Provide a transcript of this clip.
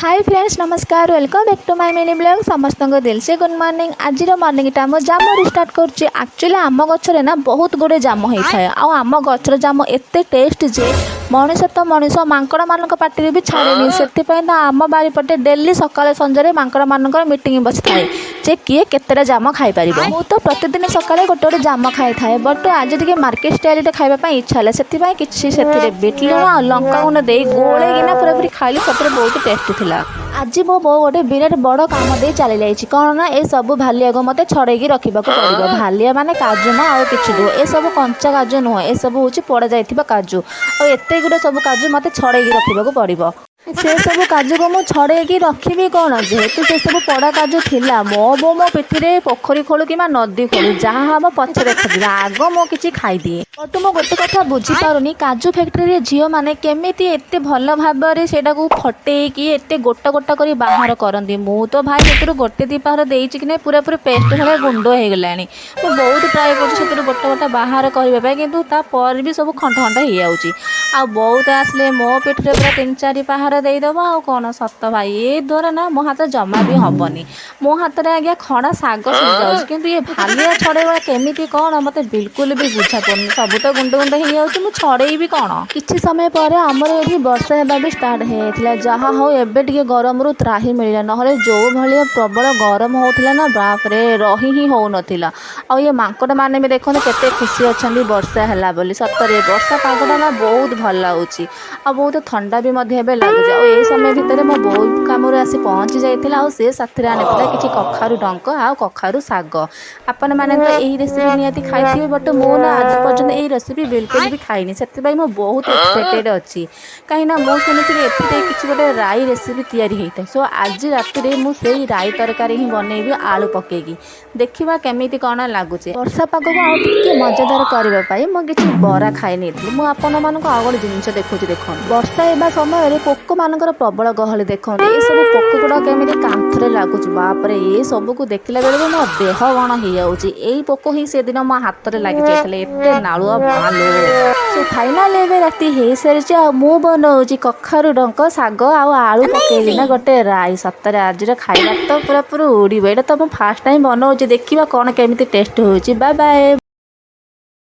High friends, ନମସ୍କାର। Welcome back to my mini vlog। ସମସ୍ତଙ୍କୁ ଦିଲସେ good morning. ଆଜିର ମର୍ଣ୍ଣିଂଟା ମୁଁ ଜାମରୁ ଷ୍ଟାର୍ଟ କରୁଛି। ଆକ୍ଚୁଆଲି ଆମ ଗଛରେ ନା ବହୁତ ଗୁଡ଼ିଏ ଜାମ ହେଇଥାଏ ଆଉ ଆମ ଗଛର ଜାମ ଏତେ ଟେଷ୍ଟ ଯେ ମଣିଷ ତ ମଣିଷ, ମାଙ୍କଡ଼ମାନଙ୍କ ପାଟିରେ ବି ଛାଡ଼େନି। ସେଥିପାଇଁ ତ ଆମ ବାରିପଟେ ଡେଲି ସକାଳେ ସଞ୍ଜରେ ମାଙ୍କଡ଼ମାନଙ୍କର ମିଟିଂ ବସିଥାଏ ଯେ କିଏ କେତେଟା ଜାମ ଖାଇପାରିବ। ମୁଁ ତ ପ୍ରତିଦିନ ସକାଳେ ଗୋଟେ ଗୋଟେ ଜାମ ଖାଇଥାଏ, ବଟ୍ ଆଜି ଟିକେ ମାର୍କେଟ ଷ୍ଟାଇଲରେ ଖାଇବା ପାଇଁ ଇଚ୍ଛା ହେଲା। ସେଥିପାଇଁ କିଛି ସେଥିରେ ବିଟ୍ ଲୁଣ ଆଉ ଲଙ୍କା ଗୁଣ୍ଡ ଦେଇ ଗୋଳେଇକିନା ପୁରାପୁରି ଖାଇଲି। ସତରେ ବହୁତ ଟେଷ୍ଟି ଥିଲା। ଆଜି ମୋ ବୋଉ ଗୋଟେ ବିରାଟ ବଡ଼ କାମ ଦେଇ ଚାଲି ଯାଇଛି। କ'ଣ ନା ଏସବୁ ଭାଲିଆକୁ ମୋତେ ଛଡ଼େଇକି ରଖିବାକୁ ପଡ଼ିବ। ଭାଲିଆ ମାନେ କାଜୁ ନା ଆଉ କିଛି ନୁହଁ। ଏସବୁ କଞ୍ଚା କାଜୁ ନୁହଁ, ଏସବୁ ହେଉଛି ପୋଡ଼ା ଯାଇଥିବା କାଜୁ। ଆଉ ଏତେ ଗୁଡ଼ିଏ ସବୁ କାଜୁ ମୋତେ ଛଡ଼େଇକି ରଖିବାକୁ ପଡ଼ିବ। ସେସବୁ କାଜୁକୁ ମୁଁ ଛଡ଼େଇକି ରଖିବି କ'ଣ? ଯେହେତୁ ସେସବୁ ପୋଡ଼ା କାଜୁ ଥିଲା, ମୋ ବୋଉ ମୋ ପିଠିରେ ପୋଖରୀ ଖୋଳୁ କିମ୍ବା ନଦୀ ଖୋଳୁ, ଯାହା ହବ ପଛେ ଦେଖାଯିବ, ଆଗ ମୁଁ କିଛି ଖାଇଦିଏ। ବଟ୍ ମୁଁ ଗୋଟେ କଥା ବୁଝିପାରୁନି, କାଜୁ ଫ୍ୟାକ୍ଟ୍ରିରେ ଝିଅମାନେ କେମିତି ଏତେ ଭଲ ଭାବରେ ସେଇଟାକୁ ଫଟେଇକି ଏତେ ଗୋଟା ଗୋଟା କରି ବାହାର କରନ୍ତି? ମୁଁ ତ ଭାଇ ସେଥିରୁ ଗୋଟେ ଦୁଇ ପାହାର ଦେଇଛି କି ନାହିଁ, ପୁରାପୁରି ପେଷ୍ଟ ଭଳିଆ ଗୁଣ୍ଡ ହେଇଗଲାଣି। ମୁଁ ବହୁତ ଟ୍ରାଏ କରୁଛି ସେଥିରୁ ଗୋଟା ଗୋଟା ବାହାର କରିବା ପାଇଁ, କିନ୍ତୁ ତାପରେ ବି ସବୁ ଖଣ୍ଡ ଖଣ୍ଡ ହେଇଯାଉଛି। ଆଉ ବୋଉ ତ ଆସିଲେ ମୋ ପିଠିରେ ପୁରା ତିନି ଚାରି ପାହାର ଦେଇଦେବ ଆଉ କ'ଣ। ସତ ଭାଇ, ଏ ଦ୍ୱାରା ନା ମୋ ହାତ ଜମା ବି ହେବନି। ମୋ ହାତରେ ଆଜ୍ଞା ଖଡ଼ା ଶାଗ ସିଝି ଯାଉଛି, କିନ୍ତୁ ଏ ଭାଲିଆ ଛଡ଼େଇବା କେମିତି କ'ଣ ମୋତେ ବିଲକୁଲ ବି ବୁଝା ପଡ଼ୁନି। ସବୁ ତ ଗୁଣ୍ଡ ଗୁଣ୍ଡ ହେଇଯାଉଛି, ମୁଁ ଛଡ଼େଇବି କ'ଣ? କିଛି ସମୟ ପରେ ଆମର ଏଠି ବର୍ଷା ହେବା ବି ଷ୍ଟାର୍ଟ ହେଇଯାଇଥିଲା। ଯାହା ହଉ, ଏବେ ଟିକେ ଗରମରୁ ତ୍ରାହି ମିଳିଲା। ନହେଲେ ଯେଉଁ ଭଳିଆ ପ୍ରବଳ ଗରମ ହେଉଥିଲା ନା, ବାପରେ, ରହି ହିଁ ହେଉନଥିଲା। ଆଉ ଇଏ ମାଙ୍କଡ଼ ମାନେ ବି ଦେଖନ୍ତୁ କେତେ ଖୁସି ଅଛନ୍ତି ବର୍ଷା ହେଲା ବୋଲି। ସତରେ ବର୍ଷା ପାଗଟା ନା ବହୁତ ଭଲ ଲାଗୁଛି ଆଉ ବହୁତ ଥଣ୍ଡା ବି ମଧ୍ୟ ଏବେ ଲାଗୁଛି। ଆଉ ଏଇ ସମୟ ଭିତରେ ମୋ ବୋଉ କାମରୁ ଆସି ପହଞ୍ଚି ଯାଇଥିଲା ଆଉ ସେ ସାଥିରେ ଆଣିଥିଲା କିଛି କଖାରୁ ଡଙ୍କ ଆଉ କଖାରୁ ଶାଗ। ଆପଣମାନେ ତ ଏହି ରେସିପି ନିହାତି ଖାଇଥିବେ, ବଟ୍ ମୁଁ ନା ଆଜି ପର୍ଯ୍ୟନ୍ତ ଏଇ ରେସିପି ବିଲକୁଲ ବି ଖାଇନି। ସେଥିପାଇଁ ମୁଁ ବହୁତ ଏକ୍ସାଇଟେଡ଼ ଅଛି, କାହିଁକିନା ମୁଁ ଶୁଣିଥିଲି ଏଥିରେ କିଛି ଗୋଟେ ରାଇ ରେସିପି ତିଆରି ହେଇଥାଏ। ସୋ ଆଜି ରାତିରେ ମୁଁ ସେଇ ରାଇ ତରକାରୀ ହିଁ ବନେଇବି ଆଳୁ ପକେଇକି। ଦେଖିବା କେମିତି କ'ଣ ଲାଗୁଛି। ବର୍ଷା ପାଗକୁ ଆଉ ଟିକେ ମଜାଦାର କରିବା ପାଇଁ ମୁଁ କିଛି ବରା ଖାଇ ନେଇଥିଲି। ମୁଁ ଆପଣମାନଙ୍କୁ ଆଉ ଗୋଟେ ଜିନିଷ ଦେଖଉଛି, ଦେଖନ୍ତୁ। ବର୍ଷା ହେବା ସମୟରେ ପୋକମାନଙ୍କର ପ୍ରବଳ ଗହଳି। ଦେଖନ୍ତୁ, ଏସବୁ ପୋକ ଗୁଡ଼ାକ କେମିତି କାନ୍ଥରେ ଲାଗୁଛି। ବାପରେ, ଏ ସବୁକୁ ଦେଖିଲା ବେଳକୁ ମୋ ଦେହ କ'ଣ ହେଇଯାଉଛି। ଏଇ ପୋକ ହିଁ ସେଦିନ ମୋ ହାତରେ ଲାଗି ଯାଇଥିଲେ। ଏତେ ନାଳୁଆ ଭାଲୋ। ସୋ ଫାଇନାଲି ଏବେ ରାତି ହେଇସାରିଛି ଆଉ ମୁଁ ବନଉଛି କଖାରୁ ଡଙ୍କ ଶାଗ ଆଉ ଆଳୁ ପକେଇକିନା ଗୋଟେ ରାଇ। ସତରେ ଆଜିର ଖାଇବା ତ ପୁରା ପୁରି ଉଡ଼ିବ। ଏଇଟା ତ ମୁଁ ଫାର୍ଷ୍ଟ ଟାଇମ୍ ବନଉଛି। ଦେଖିବା କ'ଣ କେମିତି ଟେଷ୍ଟ ହେଉଛି। Bye bye.